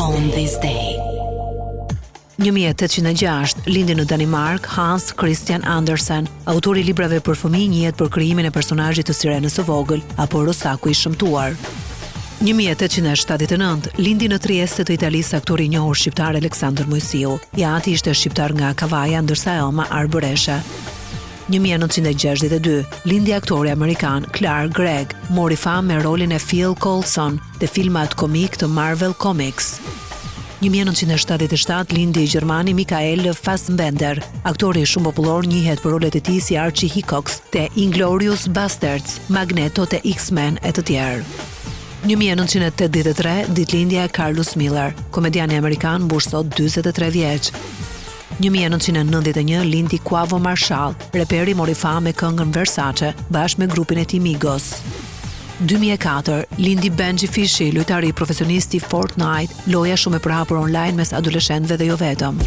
On this day. 1806, lindi në Danimarkë Hans Christian Andersen, autori i librave për fëmijë njihet për krijimin e personazhit të Sirenës së vogël apo Rosaku i shëmtuar. 1879, lindi në Trieste të Italisë aktori i njohur shqiptar Aleksandër Moisiu. I ati ishte shqiptar nga Kavaja, ndërsa e ëma arbëreshe. 1962, lindi aktori amerikan Clark Gregg, mori famë me rolin e Phil Coulson te filmat komikë të Marvel Comics. 1977 lindi gjermani Michael Fassbender. Aktori shumë popullor njihet për rolet e tij si Archie Hickox te Inglourious Basterds, Magneto te X-Men e të tjerë. 1983, ditëlindja e Karlus Miller, komediani amerikan mbush sot 43 vjeç. 1991 lindi Quavo Marshall, reperi mori famë me këngën Versace bashkë me grupin e tij Migos. 2004, lindi Benjyfishy, lojtari profesionist i Fortnite, loja shumë e përhapur online mes adoleshentëve dhe jo vetëm.